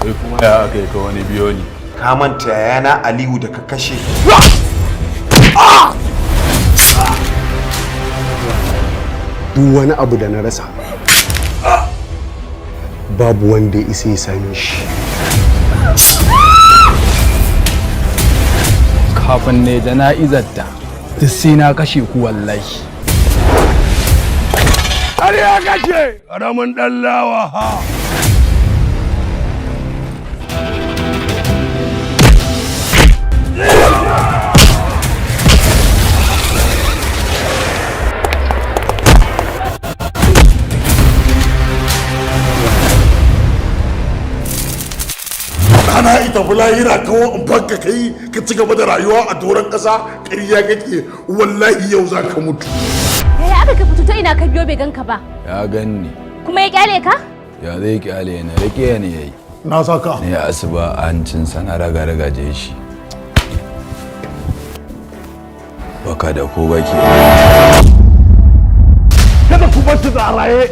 Kai kuma ya aka yi ka wani biyo ni? Ka manta yayana Aliyu da ka kashe? Duk wani abu da na rasa, babu wanda ya isa ya same shi. Kafin ne jana'izar ta, duk sai na kashe ku wallahi. Har ya kashe ƙaramin ɗan lawa ha. Ana ita lahira kawo in banka kai ka ci gaba da rayuwa a doron ƙasa, ƙarya kake, wallahi yau za ka mutu. Yaya aka ka fito, ta ina ka biyo bai ganka ba? Ya ganni. Kuma ya kyale ka? Ya zai kyale ni? Rike ni yayi. Na saka. Ne asuba a hancinsa na raga ragaje shi. Baka da ko baki. Kada ku bar shi da raye.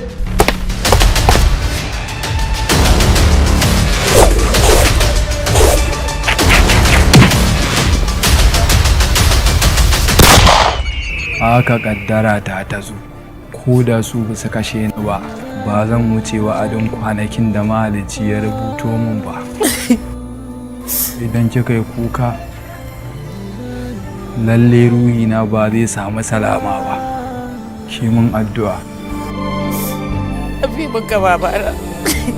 Haka kaddara ta ta zo, ko da su ba su kashe ni ba, ba zan wuce wa'adin kwanakin da mahalicci ya rubuto min ba. Idan kika yi kuka, lalle ruhina ba zai samu salama ba. Ki mun addu'a. Tafi muka babana.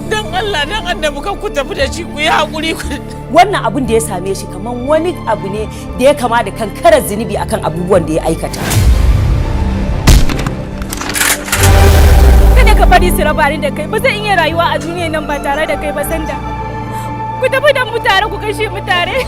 Don Allah don annabi kan ku tafi da shi, ku yi haƙuri ku. Wannan abun da ya same shi kaman wani abu ne da ya kama da kankarar zunubi akan abubuwan da ya aikata. Kada ka bari su raba ni da kai, ba zan iya rayuwa a duniyar nan ba tare da kai ba. Sanda. Ku tafi da mu tare, ku kashe mu tare.